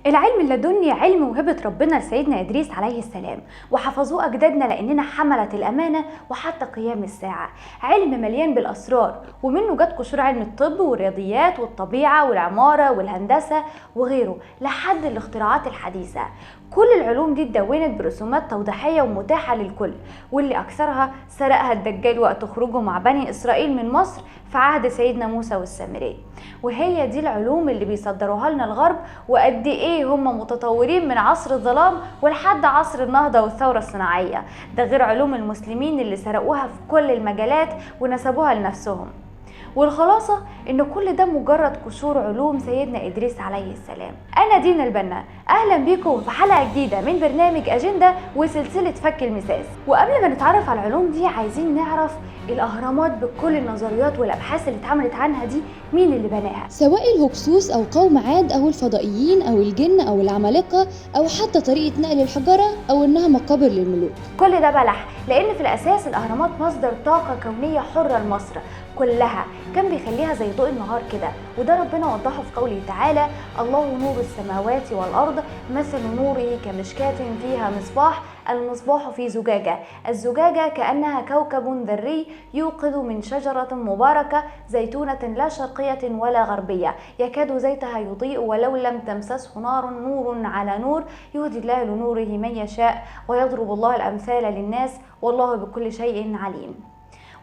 العلم اللدني علم وهبة ربنا لسيدنا إدريس عليه السلام، وحفظوه أجدادنا لأننا حملة الأمانة وحتى قيام الساعة. علم مليان بالأسرار، ومنه جت قشور علم الطب والرياضيات والطبيعة والعمارة والهندسة وغيره لحد الاختراعات الحديثة. كل العلوم دي اتدونت برسومات توضيحية ومتاحة للكل، واللي أكثرها سرقها الدجال وقت خروجه مع بني إسرائيل من مصر في عهد سيدنا موسى والسامري. وهي دي العلوم اللي بيصدروها لنا الغرب، وقد ايه هم متطورين من عصر الظلام ولحد عصر النهضة والثورة الصناعية، ده غير علوم المسلمين اللي سرقوها في كل المجالات ونسبوها لنفسهم. والخلاصة ان كل ده مجرد قشور علوم سيدنا إدريس عليه السلام. انا دينا البنا، اهلا بيكم في حلقة جديدة من برنامج اجندة وسلسلة فك المساس. وقبل ما نتعرف على العلوم دي عايزين نعرف الاهرامات بكل النظريات والابحاث اللي اتعملت عنها دي مين اللي بناها، سواء الهكسوس او قوم عاد او الفضائيين او الجن او العمالقة او حتى طريقة نقل الحجارة او انها مقابر للملوك. كل ده بلح، لان في الاساس الاهرامات مصدر طاقة كونية حرة لمصر كلها، كان بيخليها زي ضوء النهار كده. وده ربنا وضحه في قوله تعالى: الله نور السماوات والأرض، مثل نوره كمشكاة فيها مصباح، المصباح في زجاجة، الزجاجة كأنها كوكب ذري يوقد من شجرة مباركة زيتونة لا شرقية ولا غربية، يكاد زيتها يضيء ولو لم تمسسه نار، نور على نور، يهدي الله لنوره من يشاء ويضرب الله الأمثال للناس والله بكل شيء عليم.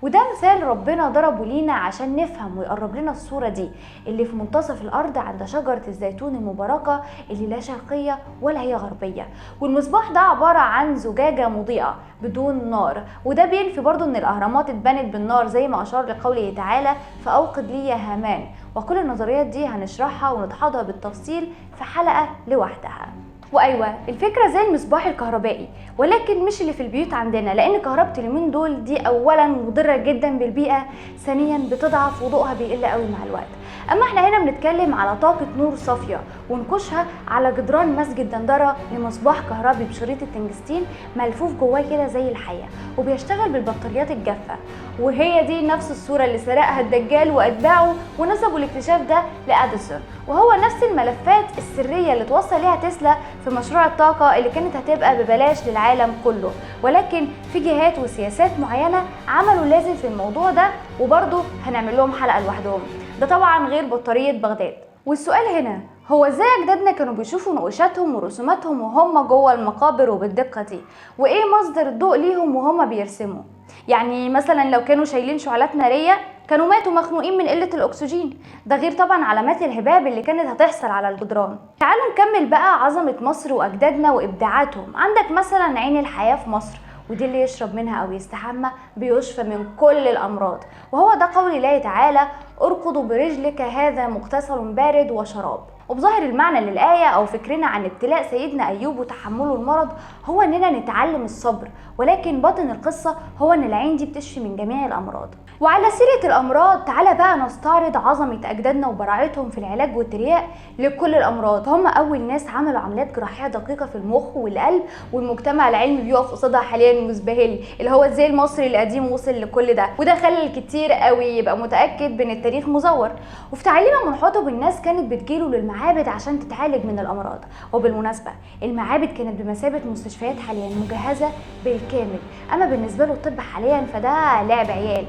وده مثال ربنا ضربه لينا عشان نفهم ويقرب لنا الصورة دي اللي في منتصف الأرض عند شجرة الزيتون المباركة اللي لا شرقية ولا هي غربية. والمصباح ده عبارة عن زجاجة مضيئة بدون نار، وده بينفي برضو ان الأهرامات اتبنت بالنار زي ما أشار لقوله تعالى: فأوقد لي يا هامان. وكل النظريات دي هنشرحها ونتحضها بالتفصيل في حلقة لوحدها. وايوة الفكرة زي المصباح الكهربائي، ولكن مش اللي في البيوت عندنا، لان كهربة اليومين دول دي اولا مضرة جدا بالبيئة، ثانيا بتضعف وضوءها بيقل قوي مع الوقت. اما احنا هنا بنتكلم على طاقة نور صافية ونكشها على جدران مسجد دندره لمصباح كهربي بشريط التنجستين ملفوف جواه كده زي الحية، وبيشتغل بالبطاريات الجافه. وهي دي نفس الصورة اللي سرقها الدجال واتباعه ونسبوا الاكتشاف ده لاديسون، وهو نفس الملفات السرية اللي توصل ليها تسلا في مشروع الطاقة اللي كانت هتبقى ببلاش للعالم كله. ولكن في جهات وسياسات معينة عملوا لازم في الموضوع ده، وبرضه هنعمل لهم حلقة لوحدهم. ده طبعا غير بطارية بغداد. والسؤال هنا هو ازاي اجدادنا كانوا بيشوفوا نقوشاتهم ورسوماتهم وهم جوه المقابر وبالدقه دي؟ وايه مصدر الضوء ليهم وهم بيرسموا؟ يعني مثلا لو كانوا شايلين شعلات نارية كانوا ماتوا مخنوقين من قلة الاكسجين، ده غير طبعا علامات الهباب اللي كانت هتحصل على الجدران. تعالوا نكمل بقى عظمه مصر واجدادنا وابداعاتهم. عندك مثلا عين الحياة في مصر، ودي اللي يشرب منها او يستحمى بيشفى من كل الامراض، وهو ده قول الله تعالى: اركض برجلك هذا مغتسل بارد وشراب. وبظاهر المعنى للآية أو فكرنا عن ابتلاء سيدنا أيوب وتحمله المرض هو أننا نتعلم الصبر، ولكن باطن القصة هو أن العين دي بتشفي من جميع الأمراض. وعلى سيرة الأمراض تعالى بقى نستعرض عظمة أجدادنا وبراعتهم في العلاج والترياق لكل الأمراض. هم أول ناس عملوا عمليات جراحية دقيقة في المخ والقلب، والمجتمع العلمي بيقف قصادها حاليا مزبهل، اللي هو ازاي المصري القديم وصل لكل ده، وده خلى الكتير قوي يبقى متأكد بأن التاريخ مزور. وفي تعليم منحوته بالناس كانت بتجيله للمعابد عشان تتعالج من الأمراض. وبالمناسبة المعابد كانت بمثابة مستشفيات حاليا مجهزة بالكامل، أما بالنسبة له الطب حاليا فده لعب عيال.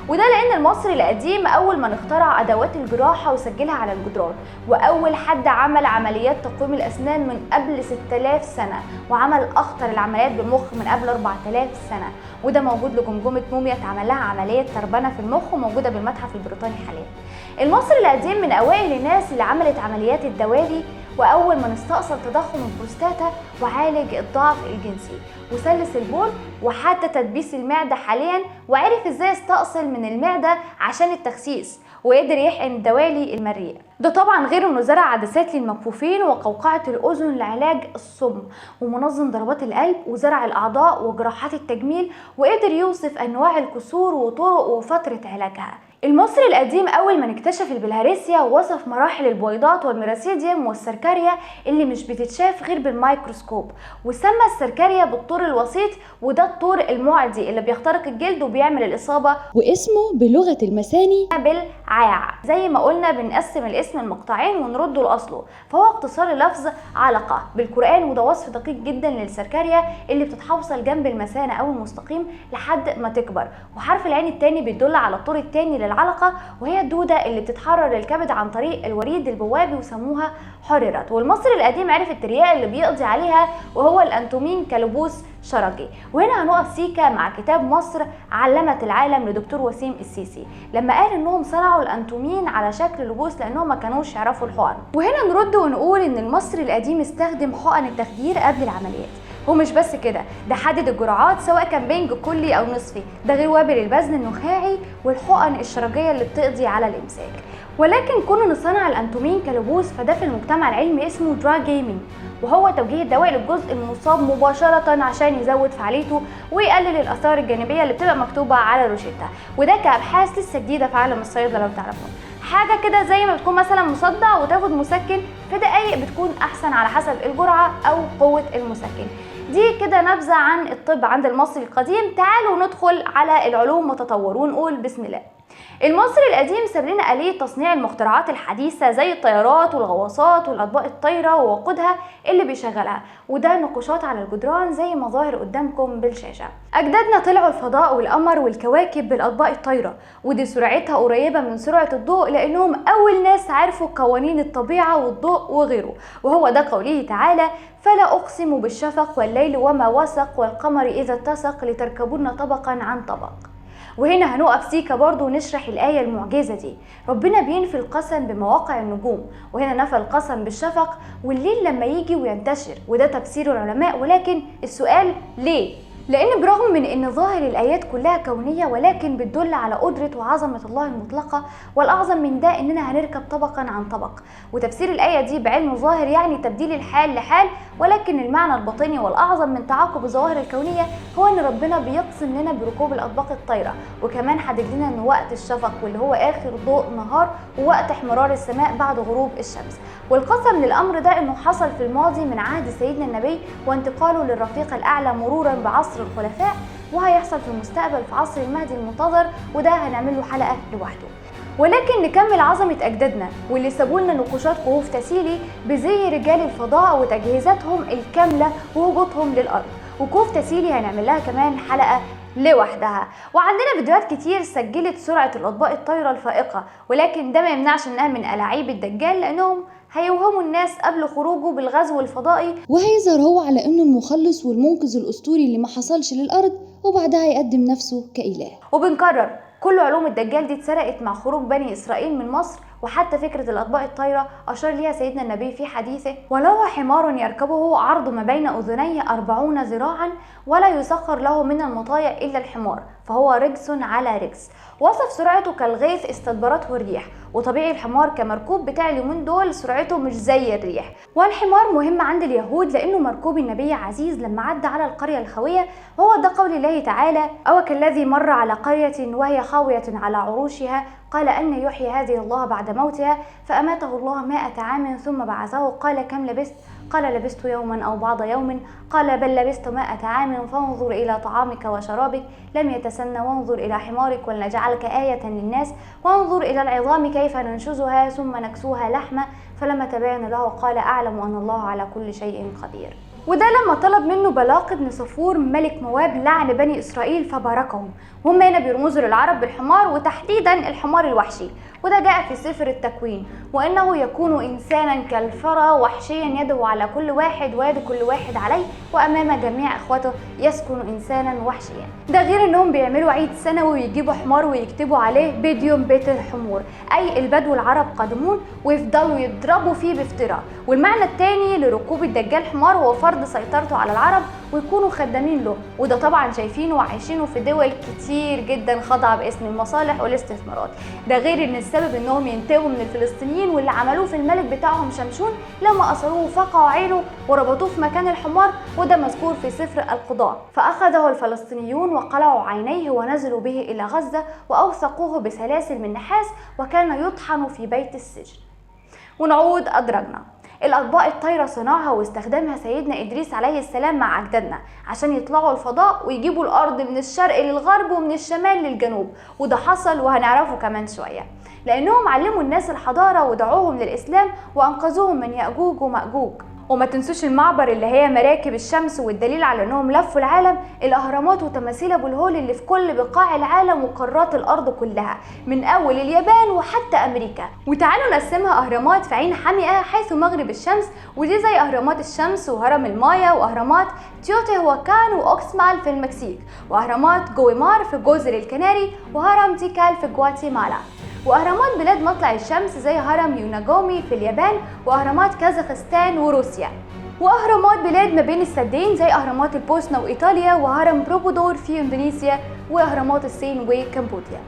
وده لان المصري القديم اول ما اخترع ادوات الجراحة وسجلها على الجدران، واول حد عمل عمليات تقويم الاسنان من قبل 6000 سنة، وعمل اخطر العمليات بالمخ من قبل 4000 سنة، وده موجود لجمجمه موميا اتعمل لها عملية تربنه في المخ وموجودة بالمتحف البريطاني حاليا. المصري القديم من اوائل الناس اللي عملت عمليات الدوالي، واول ما استأصل تضخم البروستاتا وعالج الضعف الجنسي وسلس البول وحتى تدبيس المعدة حاليا، وعرف ازاي يستأصل من المعدة عشان التخسيس، وقدر يحقن دوالي المريء. ده طبعا غير انه زرع عدسات للمكفوفين وقوقعه الاذن لعلاج الصم، ومنظم ضربات القلب، وزرع الاعضاء وجراحات التجميل، وقدر يوصف انواع الكسور وطرق وفترة علاجها. المصري القديم اول ما اكتشف البلهارسيا وصف مراحل البويضات والميراسيديوم والسركاريا اللي مش بتتشاف غير بالميكروسكوب، وسمى السركاريا بالطور الوسيط، وده الطور المعدي اللي بيخترق الجلد وبيعمل الاصابة، واسمه بلغة المثاني بالعاع. زي ما قلنا بنقسم الاسم المقطعين ونرده لاصله، فهو اختصار لفظ علقه بالقران، وده وصف دقيق جدا للسركاريا اللي بتتحوصل جنب المثانه او المستقيم لحد ما تكبر. وحرف العين الثاني بيدل على الطور الثاني للعلقه، وهي الدودة اللي بتتحرر للكبد عن طريق الوريد البوابي وسموها حررت. والمصري القديم عرف الترياق اللي بيقضي عليها وهو الانتومين كلبوس شرجي. وهنا هنقف سيكا مع كتاب مصر علمت العالم لدكتور وسيم السيسي، لما قال انهم صنعوا الانتومين على شكل لبوس لانهم ما كانوش يعرفوا الحقن. وهنا نرد ونقول ان المصري القديم استخدم حقن التخدير قبل العمليات، ومش بس كده، ده حدد الجرعات سواء كان بنج كلي او نصفي، ده غير وابل البزن النخاعي والحقن الشرجيه اللي بتقضي على الامساك. ولكن كون ان صنع الانتومين كلبوس فده في المجتمع العلمي اسمه drug aiming، وهو توجيه الدواء للجزء المصاب مباشرة عشان يزود فعاليته ويقلل الآثار الجانبية اللي بتبقى مكتوبة على الروشتة. وده كأبحاث لسه جديدة في عالم الصيدلة لو تعرفون. حاجة كده زي ما بتكون مثلا مصدع وتاخد مسكن في دقايق بتكون أحسن على حسب الجرعة أو قوة المسكن. دي كده نبذة عن الطب عند المصري القديم. تعالوا ندخل على العلوم وتطور ونقول بسم الله. المصري القديم ساب لنا آلية تصنيع المخترعات الحديثة زي الطيارات والغواصات والأطباق الطايرة ووقودها اللي بيشغلها، وده نقوشات على الجدران زي ما ظاهر قدامكم بالشاشة. أجدادنا طلعوا الفضاء والقمر والكواكب بالأطباق الطايرة، ودي سرعتها قريبة من سرعة الضوء لأنهم أول ناس عرفوا قوانين الطبيعة والضوء وغيره، وهو ده قوله تعالى: فلا أقسم بالشفق والليل وما وسق والقمر إذا اتسق لتركبن طبقا عن طبق. وهنا هنقف سيكا برضو ونشرح الآية المعجزة دي. ربنا بينفي القسم بمواقع النجوم، وهنا نفى القسم بالشفق والليل لما يجي وينتشر، وده تفسير العلماء. ولكن السؤال ليه؟ لأن برغم من أن ظاهر الآيات كلها كونية، ولكن بتدل على قدرة وعظمة الله المطلقة، والأعظم من ده أننا هنركب طبقا عن طبق. وتفسير الآية دي بعلم ظاهر يعني تبديل الحال لحال، ولكن المعنى الباطني والأعظم من تعاقب الظواهر الكونية هو أن ربنا بيقسم لنا بركوب الأطباق الطايرة، وكمان حدد لنا أن وقت الشفق واللي هو آخر ضوء نهار ووقت احمرار السماء بعد غروب الشمس. والقسم للأمر ده أنه حصل في الماضي من عهد سيدنا النبي وانتقاله للرفيق الأعلى مرورا بعصر الخلفاء، وهيحصل في المستقبل في عصر المهدي المنتظر، وده هنعمل له حلقة لوحده. ولكن نكمل عظمة أجدادنا واللي سابوا لنا نقوشات كهوف تاسيلي بزي رجال الفضاء وتجهيزاتهم الكاملة وهبوطهم للأرض. وكهوف تاسيلي هنعمل لها كمان حلقة لوحدها. وعندنا فيديوهات كتير سجلت سرعة الأطباق الطايرة الفائقة، ولكن ده ما يمنعش انها من ألاعيب الدجال، لأنهم هيوهموا الناس قبل خروجه بالغزو الفضائي، وهيظهر هو على انه المخلص والمنقذ الاسطوري اللي ما حصلش للارض، وبعدها يقدم نفسه كإله. وبنكرر كل علوم الدجال دي اتسرقت مع خروج بني اسرائيل من مصر، وحتى فكرة الأطباق الطايرة أشار ليها سيدنا النبي في حديثه: وله حمار يركبه عرض ما بين أذنيه 40 ذراعا، ولا يسخر له من المطايا إلا الحمار، فهو رجس على رجس. وصف سرعته كالغيث استدبرته الريح، وطبيعي الحمار كمركوب بتاع اليومين دول سرعته مش زي الريح. والحمار مهم عند اليهود لأنه مركوب النبي عزيز لما عدى على القرية الخاوية، وهو ده قول الله تعالى: أو كالذي مر على قرية وهي خاوية على عروشها قال أن يحيي هذه الله بعد موتها فأماته الله 100 عام ثم بعثه قال كم لبست؟ قال لبست يوما أو بعض يوم. قال بل لبست 100 عام فانظر إلى طعامك وشرابك لم يتسنى، وانظر إلى حمارك ولنجعلك آية للناس، وانظر إلى العظام كيف ننشزها ثم نكسوها لحمة، فلما تبين له قال أعلم أن الله على كل شيء قدير. وده لما طلب منه بلاق بن صفور ملك مواب لعن بني إسرائيل فباركهم، وهم هنا بيرمزوا للعرب بالحمار وتحديدا الحمار الوحشي، وده جاء في سفر التكوين: وإنه يكون إنسانا كالفرا وحشيا يده على كل واحد ويد كل واحد عليه، وأمام جميع إخوته يسكن إنسانا وحشيا. ده غير إنهم بيعملوا عيد سنوي ويجيبوا حمار ويكتبوا عليه بيديوم بيت الحمور، أي البدو العرب قادمون، ويفضلوا يضربوا فيه بافتراء. والمعنى الثاني لركوب الدجال حمار هو فرض سيطرته على العرب ويكونوا خدامين له، وده طبعا شايفينه وعايشينه في دول كتير جدا خاضعة باسم المصالح والاستثمارات. ده غير ان السبب انهم ينتقموا من الفلسطينيين واللي عملوه في الملك بتاعهم شمشون لما أسروه وفقعوا عينه وربطوه في مكان الحمار، وده مذكور في سفر القضاء. فأخذه الفلسطينيون وقلعوا عينيه ونزلوا به إلى غزة وأوثقوه بسلاسل من نحاس، وكان يطحن في بيت السجن. ونعود أدرجنا. الأطباق الطايرة صنعها واستخدمها سيدنا إدريس عليه السلام مع أجدادنا عشان يطلعوا الفضاء ويجيبوا الأرض من الشرق للغرب ومن الشمال للجنوب، وده حصل وهنعرفه كمان شوية، لأنهم علموا الناس الحضارة ودعوهم للإسلام وأنقذوهم من يأجوج ومأجوج. وما تنسوش المعبر اللي هي مراكب الشمس، والدليل على انهم لفوا العالم الاهرامات وتماثيل ابو الهول اللي في كل بقاع العالم وقارات الارض كلها من اول اليابان وحتى امريكا. وتعالوا نقسمها اهرامات في عين حمئة حيث مغرب الشمس، ودي زي اهرامات الشمس وهرم المايا واهرامات تيوتيهواكان واوكسمال في المكسيك، واهرامات جويمار في جزر الكناري، وهرم تيكال في غواتيمالا، واهرامات بلاد مطلع الشمس زي هرم يوناجومي في اليابان، واهرامات كازاخستان وروسيا، واهرامات بلاد ما بين السدين زي اهرامات البوسنة وايطاليا، وهرم بروبودور في اندونيسيا، واهرامات الصين وكمبوديا.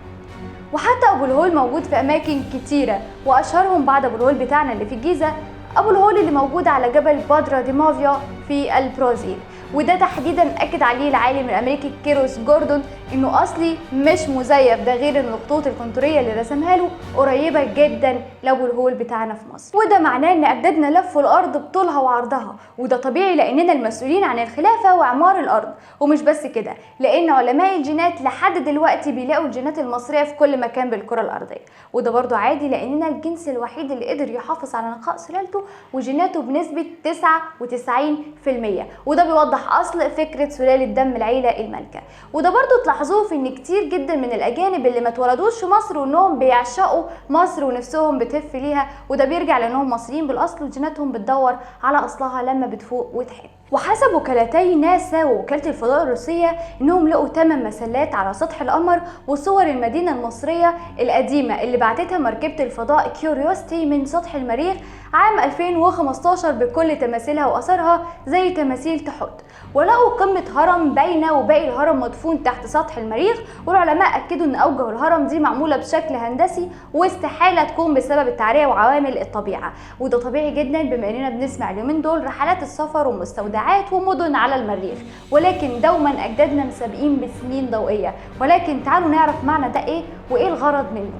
وحتى ابو الهول موجود في اماكن كتيرة، واشهرهم بعد ابو الهول بتاعنا اللي في الجيزة، ابو الهول اللي موجود على جبل بادرا دي مافيا في البرازيل، وده تحديدا اكد عليه العالم الامريكي كيروس جوردون انه اصلي مش مزيف، ده غير ان الخطوط الكونتوريه اللي رسمها له قريبه جدا لابو الهول بتاعنا في مصر. وده معناه ان اجدادنا لفوا الارض بطولها وعرضها، وده طبيعي لاننا المسؤولين عن الخلافة واعمار الارض. ومش بس كده، لان علماء الجينات لحد دلوقتي بيلاقوا الجينات المصرية في كل مكان بالكرة الارضية، وده برضو عادي لاننا الجنس الوحيد اللي قدر يحافظ على نقاء سلالته وجيناته بنسبة 99%، وده بيوضح اصل فكرة سلالة دم العيلة المالكة. وده برضو تلاحظوه في ان كتير جدا من الاجانب اللي ما اتولدوش في مصر وانهم بيعشقوا مصر ونفسهم بتهف ليها، وده بيرجع لانهم مصريين بالاصل وجيناتهم بتدور على اصلها لما بتفوق وتحب. وحسب وكالتي ناسا ووكالة الفضاء الروسية انهم لقوا 8 مسلات على سطح القمر وصور المدينة المصرية القديمة اللي بعتتها مركبة الفضاء كيوريوستي من سطح المريخ عام 2015 بكل تماثيلها واثارها زي تماثيل تحت. ولقوا قمة هرم باينة وباقي الهرم مدفون تحت سطح المريخ، والعلماء اكدوا ان اوجه الهرم دي معمولة بشكل هندسي واستحالة تكون بسبب التعرية وعوامل الطبيعة، وده طبيعي جدا بما اننا بنسمع اليومين دول رحلات السفر ومستودعات ومدن على المريخ، ولكن دوما اجدادنا مسابقين بسنين ضوئية. ولكن تعالوا نعرف معنى ده ايه وايه الغرض منه.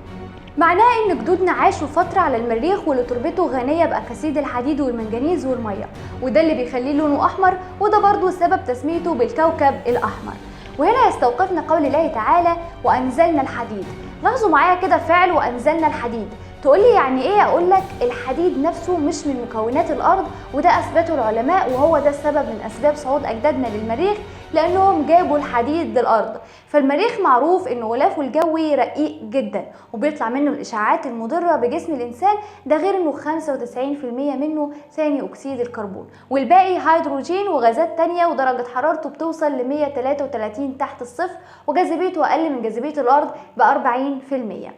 معناه ان جدودنا عاشوا فترة على المريخ واللي تربته غنية باكاسيد الحديد والمنجنيز والمية، وده اللي بيخليه لونه احمر، وده برضو سبب تسميته بالكوكب الاحمر. وهنا يستوقفنا قول الله تعالى وانزلنا الحديد. لاحظوا معايا كده فعل وانزلنا الحديد، تقولي يعني ايه؟ اقولك الحديد نفسه مش من مكونات الارض، وده اثبته العلماء، وهو ده السبب من اسباب صعود اجدادنا للمريخ لانهم جابوا الحديد للارض. فالمريخ معروف ان غلافه الجوي رقيق جدا وبيطلع منه الاشعاعات المضرة بجسم الانسان، ده غير انه 95% منه ثاني اكسيد الكربون والباقي هيدروجين وغازات تانية، ودرجة حرارته بتوصل ل 133 تحت الصفر، وجاذبيته اقل من جاذبية الارض ب 40%.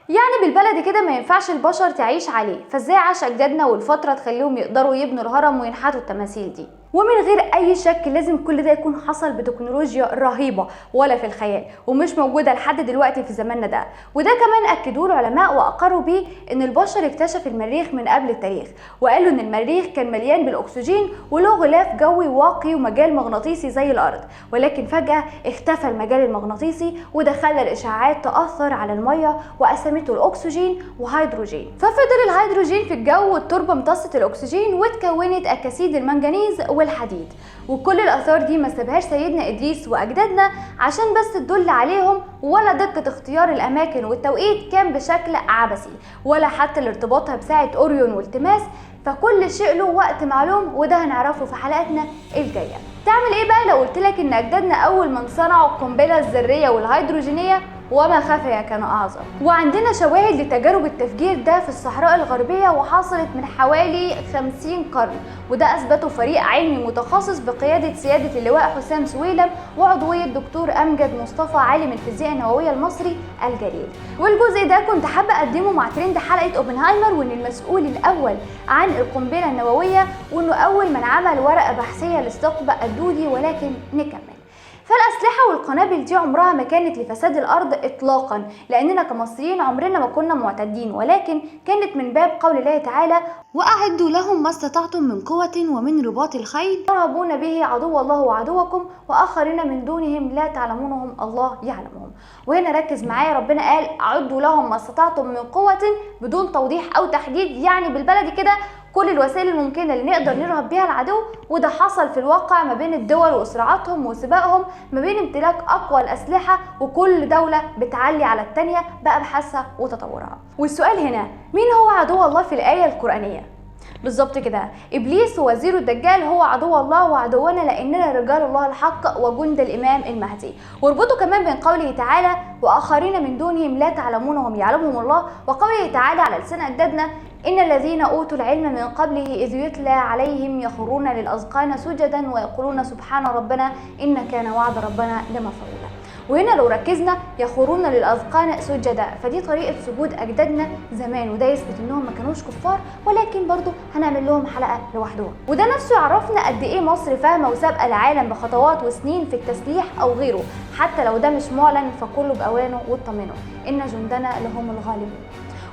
يعني بالبلدي كده ما ينفعش البشر تعيش عليه، فازاي عاش اجدادنا والفترة تخليهم يقدروا يبنوا الهرم وينحتوا التماثيل دي؟ ومن غير اي شك لازم كل ده يكون حصل بتكنولوجيا رهيبة ولا في الخيال ومش موجودة لحد دلوقتي في زماننا ده. وده كمان اكدوه العلماء واقروا بيه ان البشر اكتشف المريخ من قبل التاريخ، وقالوا ان المريخ كان مليان بالاكسجين وله غلاف جوي واقي ومجال مغناطيسي زي الارض، ولكن فجاة اختفى المجال المغناطيسي وده خلى الاشعاعات تاثر على المية وقسمته الاكسجين وهيدروجين، ففضل الهيدروجين في الجو والتربه امتصت الاكسجين وتكونت اكاسيد المنجنيز والحديد. وكل الاثار دي ما سابهاش سيدنا ادريس واجدادنا عشان بس تدل عليهم، ولا دقه اختيار الاماكن والتوقيت كان بشكل عبثي، ولا حتى لارتباطها بساعة اوريون والتماس، فكل شيء له وقت معلوم، وده هنعرفه في حلقتنا الجاية. تعمل ايه بقى لو قلت لك ان اجدادنا اول من صنعوا القنبلة الذرية والهيدروجينيه وما خفي كان اعظم؟ وعندنا شواهد لتجارب التفجير ده في الصحراء الغربية وحصلت من حوالي 50 قرن، وده اثبته فريق علمي متخصص بقيادة سيادة اللواء حسام سويلم وعضويه دكتور امجد مصطفى عالم الفيزياء النووية المصري الجليل. والجزء ده كنت حابة اقدمه مع ترند حلقة اوبنهايمر، وان المسؤول الاول عن القنبلة النووية وانه اول من عمل ورقة بحثيه للثقب الدودي. ولكن نكمل. فالأسلحة والقنابل دي عمرها ما كانت لفساد الأرض إطلاقا، لأننا كمصريين عمرنا ما كنا معتدين، ولكن كانت من باب قول الله تعالى: وأعدوا لهم ما استطعتم من قوة ومن رباط الخيل ترهبون به عدو الله وعدوكم وآخرين من دونهم لا تعلمونهم الله يعلمهم. وهنا ركز معايا، ربنا قال أعدوا لهم ما استطعتم من قوة بدون توضيح أو تحديد، يعني بالبلدي كده كل الوسائل الممكنة اللي نقدر نرهب بيها العدو. وده حصل في الواقع ما بين الدول وصراعاتهم وسباقهم ما بين امتلاك أقوى الأسلحة، وكل دولة بتعلي على التانية بأبحاثها وتطورها. والسؤال هنا، مين هو عدو الله في الآية القرآنية؟ بالظبط كده، إبليس ووزيره الدجال هو عدو الله وعدونا، لأننا رجال الله الحق وجند الإمام المهدي. واربطوا كمان بين قوله تعالى وآخرين من دونهم لا تعلمونهم يعلمهم الله، وقوله تعالى على لسان أجدادنا إن الذين أوتوا العلم من قبله إذ يتلى عليهم يخرون للأذقان سجدا ويقولون سبحان ربنا إن كان وعد ربنا لمفعولا. وهنا لو ركزنا يخرون للأذقان سجدا، فدي طريقة سجود أجدادنا زمان، وده يثبت إنهم ما كانوش كفار، ولكن برضو هنعمل لهم حلقة لوحدهم. وده نفسه يعرفنا قد إيه مصر فاهمة وسابقة العالم بخطوات وسنين في التسليح أو غيره، حتى لو ده مش معلن فكله بأوانه واطمنوا إن جندنا لهم الغالبون.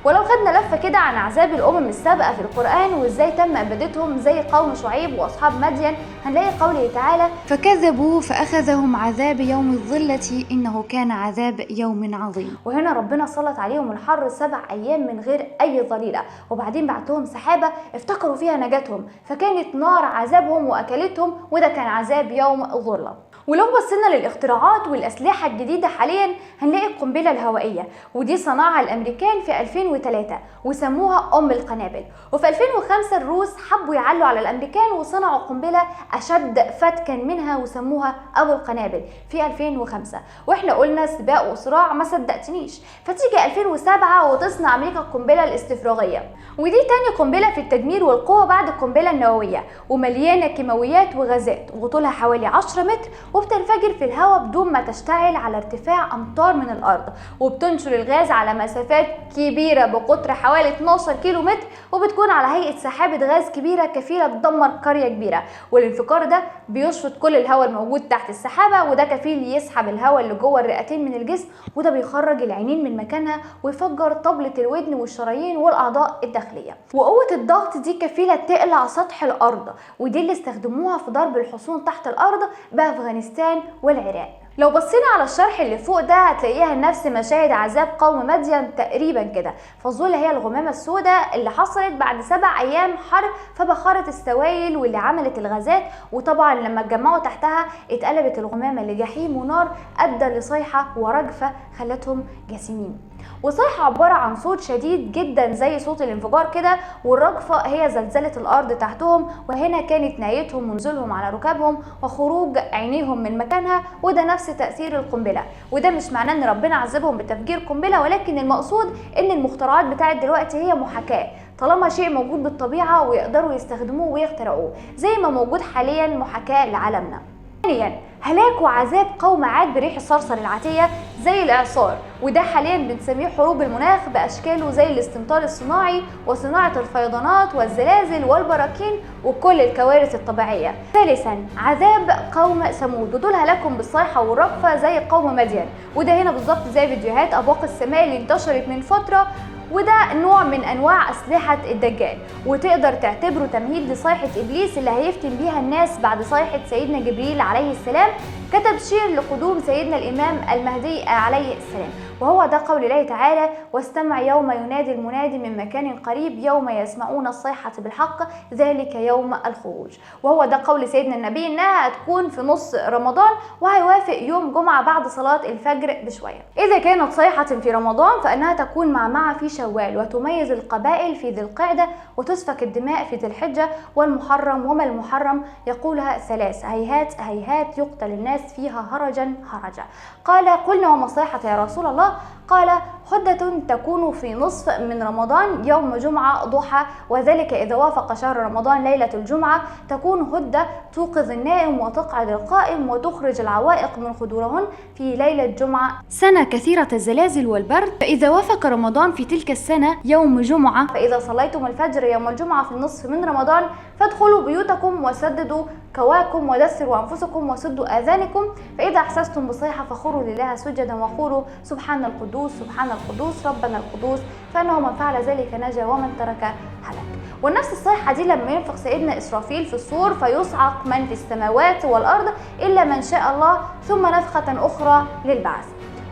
ولو خدنا لفة كده عن عذاب الأمم السابقة في القرآن وإزاي تم إبادتهم زي قوم شعيب وأصحاب مدين، هنلاقي قوله تعالى فكذبوا فأخذهم عذاب يوم الظلة إنه كان عذاب يوم عظيم. وهنا ربنا سلط عليهم الحر 7 أيام من غير أي ظليلة، وبعدين بعتهم سحابة افتكروا فيها نجاتهم، فكانت نار عذابهم وأكلتهم، وده كان عذاب يوم الظلة. ولو بصينا للاختراعات والأسلحة الجديدة حاليا هنلاقي القنبلة الهوائية، ودي صنعها الأمريكان في 2003 وسموها أم القنابل. وفي 2005 الروس حبوا يعلوا على الأمريكان وصنعوا قنبلة أشد فتكا منها وسموها أبو القنابل في 2005. وإحنا قلنا سباق وصراع، ما صدقتنيش، فتيجي 2007 وتصنع أمريكا القنبلة الاستفراغية، ودي تاني قنبلة في التدمير والقوة بعد القنبلة النووية، ومليانة كيماويات وغازات، وطولها حوالي 10 متر، وبتنفجر في الهواء بدون ما تشتعل على ارتفاع أمتار من الأرض، وبتنشر الغاز على مسافات كبيرة بقطر حوالي 12 كيلو متر، وبتكون على هيئة سحابة غاز كبيرة كفيلة تدمر قرية كبيرة. والانفجار ده بيشفط كل الهواء الموجود تحت السحابة، وده كفيل يسحب الهواء اللي جوه الرئتين من الجسم، وده بيخرج العينين من مكانها ويفجر طبلة الودن والشرايين والأعضاء الداخلية. وقوة الضغط دي كفيلة تقلع سطح الأرض، ودي اللي استخدموها في ضرب الحصون تحت الأرض بأفغانستان والعراق. لو بصينا على الشرح اللي فوق ده هتلاقيها نفس مشاهد عذاب قوم مدين تقريبا كده. فالظلة هي الغمامة السوداء اللي حصلت بعد 7 أيام حر، فبخرت السوائل واللي عملت الغازات، وطبعا لما اتجمعوا تحتها اتقلبت الغمامة لجحيم ونار أدى لصيحة ورجفة خلتهم جاسمين. وصيحة عبارة عن صوت شديد جدا زي صوت الانفجار كده، والرجفة هي زلزلة الأرض تحتهم، وهنا كانت نهايتهم ونزولهم على ركابهم وخروج عينيهم من مكانها، وده نفس تأثير القنبلة. وده مش معناه ان ربنا عذبهم بتفجير قنبلة، ولكن المقصود ان المخترعات بتاعت دلوقتي هي محاكاة، طالما شيء موجود بالطبيعة ويقدروا يستخدموه ويخترعوه، زي ما موجود حاليا محاكاة لعالمنا. ثانيا، هلاك وعذاب قوم عاد بريح الصرصر العاتية زي الإعصار، وده حاليا بنسميه حروب المناخ بأشكاله زي الاستمطار الصناعي وصناعة الفيضانات والزلازل والبراكين وكل الكوارث الطبيعية. ثالثا، عذاب قوم ثمود، ودول هلاكهم بالصيحة والرجفة زي قوم مدين، وده هنا بالظبط زي فيديوهات أبواق السماء اللي انتشرت من فترة، وده نوع من انواع اسلحه الدجال، وتقدر تعتبره تمهيد لصيحه ابليس اللي هيفتن بيها الناس بعد صيحه سيدنا جبريل عليه السلام كتبشير لقدوم سيدنا الامام المهدي عليه السلام. وهو ده قول الله تعالى: واستمع يوم ينادي المنادي من مكان قريب يوم يسمعون الصيحة بالحق ذلك يوم الخروج. وهو ده قول سيدنا النبي انها هتكون في نص رمضان، وهيوافق يوم جمعة بعد صلاة الفجر بشوية. اذا كانت صيحة في رمضان فانها تكون معمعة في شوال، وتميز القبائل في ذي القعدة، وتسفك الدماء في ذي الحجة والمحرم وما المحرم، يقولها 3: هيهات هيهات يقتل الناس فيها هرجا هرجا. قال: قلنا وما الصيحة يا رسول الله؟ قال: هدة تكون في نصف من رمضان يوم جمعة ضحى، وذلك إذا وافق شهر رمضان ليلة الجمعة، تكون هدة توقظ النائم وتقعد القائم وتخرج العوائق من خدورهن في ليلة جمعة، سنة كثيرة الزلازل والبرد. فإذا وافق رمضان في تلك السنة يوم جمعة، فإذا صليتم الفجر يوم الجمعة في النصف من رمضان فادخلوا بيوتكم وسددوا كواكم ودثروا أنفسكم وسدوا آذانكم، فإذا أحسستم بصيحة فخروا لله سجدا وقولوا سبحان القدوس سبحان القدوس ربنا القدوس، فإنه من فعل ذلك نجا ومن ترك هلك. والنفس الصيحة دي لما ينفخ سيدنا إسرافيل في الصور فيصعق من في السماوات والأرض إلا من شاء الله، ثم نفخة أخرى للبعث.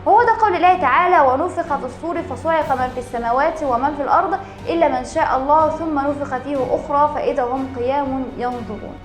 وهو ده قول الله تعالى: ونفخ في الصور فصعق من في السماوات ومن في الأرض إلا من شاء الله ثم نفخ فيه أخرى فإذا هم قيام ينظرون.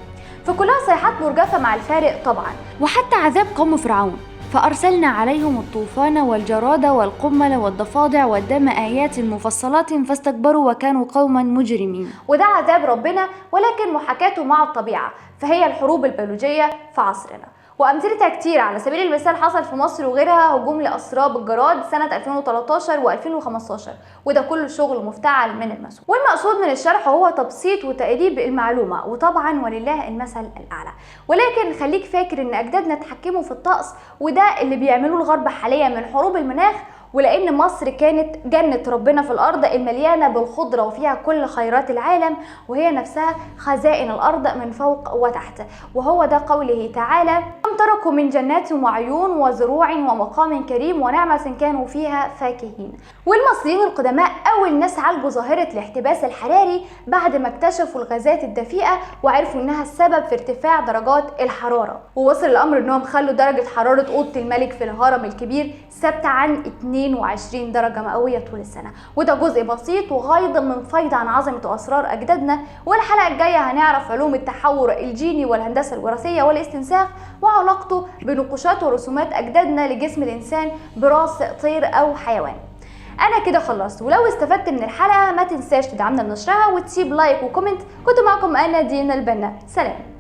فكلها صيحات مرجفة مع الفارق طبعا. وحتى عذاب قوم فرعون، فأرسلنا عليهم الطوفان والجراد والقمل والضفادع والدم آيات مفصلات فاستكبروا وكانوا قوما مجرمين. وده عذاب ربنا، ولكن محاكاته مع الطبيعة، فهي الحروب البيولوجية في عصرنا، وأمثلتها كتير. على سبيل المثال حصل في مصر وغيرها هجوم لأسراب الجراد سنة 2013 و2015، وده كله شغل مفتعل من المسؤول. والمقصود من الشرح هو تبسيط وتقريب المعلومة، وطبعا ولله المثل الأعلى. ولكن خليك فاكر إن أجدادنا اتحكموا في الطقس، وده اللي بيعملوه الغرب حاليا من حروب المناخ. ولأن مصر كانت جنة ربنا في الأرض المليانة بالخضرة وفيها كل خيرات العالم، وهي نفسها خزائن الأرض من فوق وتحت. وهو ده قوله تعالى: كم تركوا من جنات وعيون وزروع ومقام كريم ونعمة كانوا فيها فاكهين. والمصريين القدماء أول ناس عالجوا ظاهرة الاحتباس الحراري بعد ما اكتشفوا الغازات الدفيئة وعرفوا إنها السبب في ارتفاع درجات الحرارة. ووصل الأمر إنهم خلوا درجة حرارة أوضة الملك في الهرم الكبير ثابتة عن 22 درجة مئوية طول السنة. وده جزء بسيط وغيض من فيض عن عظمة وأسرار أجدادنا. والحلقة الجاية هنعرف علوم التحور الجيني والهندسة الوراثية والاستنساخ وعلاقته بنقوشات ورسومات أجدادنا لجسم الإنسان براس طير أو حيوان. أنا كده خلصت، ولو استفدت من الحلقة ما تنساش تدعمنا بنشرها وتسيب like و comment. كنت معكم أنا دينا البنا، سلام.